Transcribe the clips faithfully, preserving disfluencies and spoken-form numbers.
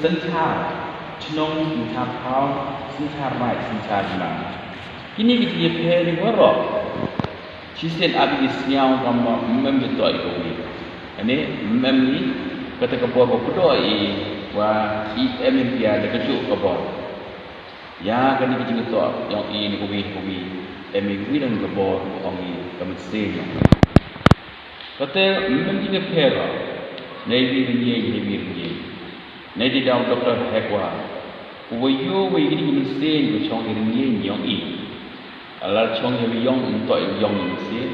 synshar chnong, synshar thaw, synshar raij, synshar jylla. Kine ki jingïapher baroh shisien ap ïa ki sngew kum ba ym ju toh ïa kawei. Ane, ym em ïa kata ka bor ba pyndoh ïa i, wa i em ïa da kajuh ka bor. Ïa kane ka jingtoh ïong i na kawei kawei, em ïa kawei don ka bor ba ong i ka mynsiem ïong i. Kata ym em jingïapher. Nai wi rynïeng, nai wi rynïeng. Nai dei da u Doktor Hegwar. Uwei uwei kine ki mynsiem ki shong ïa rynïeng ïong i. Lada shong ïa u ïong, ym toh ïa u ïong ïa mynsiem.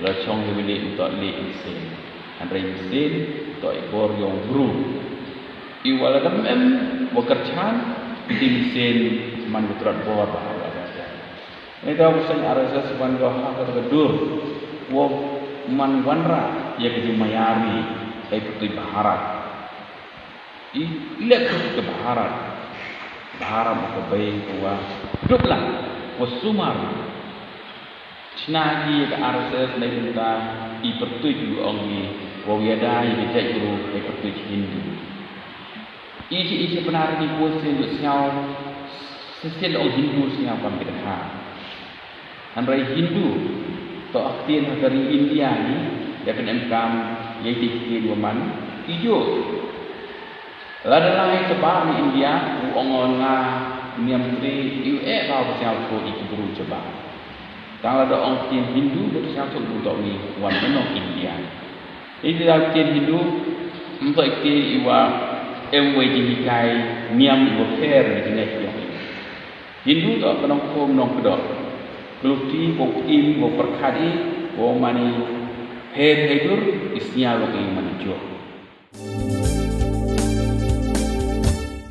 Lada shong ïa u leh, ym toh leh ïa mynsiem. Hynrei mynsiem toh ïa bor ïong bru. I wa lada ym em wa kyrchan, i mynsiem man ka trat bor ba ha wa kyrchan. Ngi da u seng R S S wan ka ha ka dur. Wa man wanrah ïa ka jingmaiari, ka i pyrtuit Bharat. I lek ka Bharat. Bharat ma ka bei ka wa duplang, wa sumar. Chna ki ïa ka R S S na i bynta i pyrtuit u ong i wa u ïada ïa ka jaitbru ka i pyrtuit Hindu. I chi i chi pynhar ki ko sien ju sngew, sien ong Hindu sngew kam ki dkha. Hynrei Hindu toh ha ktien ha ka ri India hi, ïa pynemkam ïa i ktien wa man i ju. Lada lai shabar na India, u ong nga niam tre, i u eh ba u sngewthuh i ki bru shabar. Tang lada ong ktien Hindu, u sngewthuh u toh ngi wan na nong India. I da ktien Hindu, ym toh ktien i wa em wei jinghikai niam i wa pher na jingeh ïong i. Ynduh toh ka nongkhum nongkdor, ka luti ba u im, ba u pyrkhat i, ba u mane pher hei dur, i sñiaw long i mane jur.